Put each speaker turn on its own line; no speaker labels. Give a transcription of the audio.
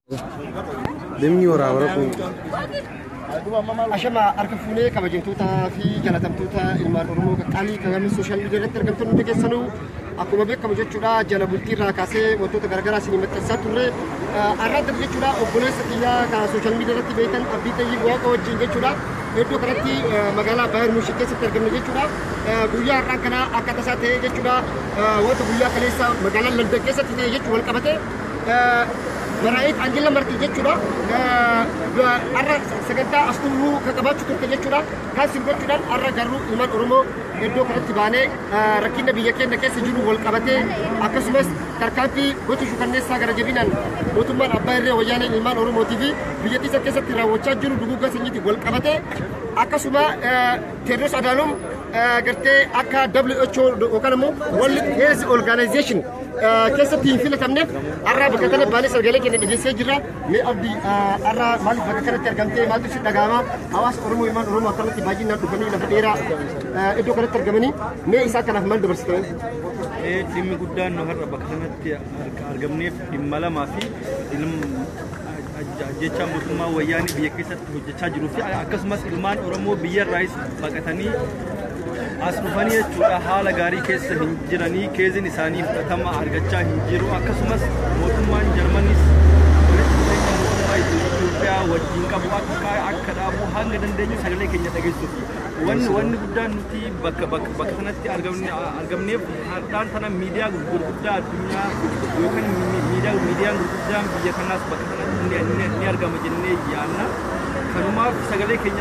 Deemni waraabara kun.
Ashama harka fuunee kabajamtootaa fi jaalatamtoota ilmaan Oromoo qaqqaalii kan social media irratti argamtan hundi keessanuu, akkuma beekamu jechuudha, jala bultii irraa kaasee wantoota garaagaraa isinii maxxansaa turre. Har'aatti jechuudha, obboleessa kiyyaa kan social media irratti beektan Abdii Tayyii Waaqa wajjin jechuudha, iddoo kanatti magaalaa Baayar Muushii keessatti argamne jechuudha. Guyyaa har'aan kana akka tasaa ta'e jechuudha, wanta guyyaa kaleessa magaalaa London keessatti ta'e jechuudha wal qabate, Maraa'eet Angela Merkel jechuudha. Har'a sagantaa as dhufuu kan qabaachuu turte jechuudha. Kan sin gochuudhaan har'a garuu ilmaan Oromoo iddoo kanatti baanee rakkina biyya keenya keessa jiru wal qabatee, akkasumas tarkaanfii gocha shukanneessaa gara jabinaan mootummaan abbaa irree wayyaaneen ilmaan Oromootii fi biyyattii isa keessatti raawwachaa jiru duguuggaa sanyiitiin wal qabatee, akkasuma Teedros Adaanom gartee akka WHO yookaan immoo World Health Organization keessatti hin filatamneef har'a bakka kana baanee sagalee keenya dhageessee jirra. Mee Abdii, har'a maaliif bakka kanatti argamtee? Maaltu si dhaga'ama? Hawaasa Oromoo, ilmaan Oromoo akkanatti baay'inaan dhufanii lafa dheeraa iddoo kanatti argamanii, mee isaan kanaaf maal dabarsitan?
Dhimmi guddaan nu har'a bakka kanatti argamneef dhimma lamaa fi jecha mootummaa wayyaanii biyya keessatti hojjechaa jiruu fi akkasumas ilmaan Oromoo biyya irraayis baqatanii as dhufanii jechuudha, haala gaarii keessa hin jiranii, keeziin isaanii fudhatama argachaa hin jiru. Akkasumas mootummaan Jarmanis walitti dhufeenya mootummaa Itoophiyaa wajjin qabu akka dhaabu hanga dandeenyu sagalee keenya dhageessuuf. Wanni guddaan nuti bakka kanatti argamneef har'aan tana miidiyaa gurguddaa addunyaa yookaan miidiyaan gurguddaan biyya kanaas bakka kanatti ni argama jennee yaadna. Kanumaaf sagalee keenya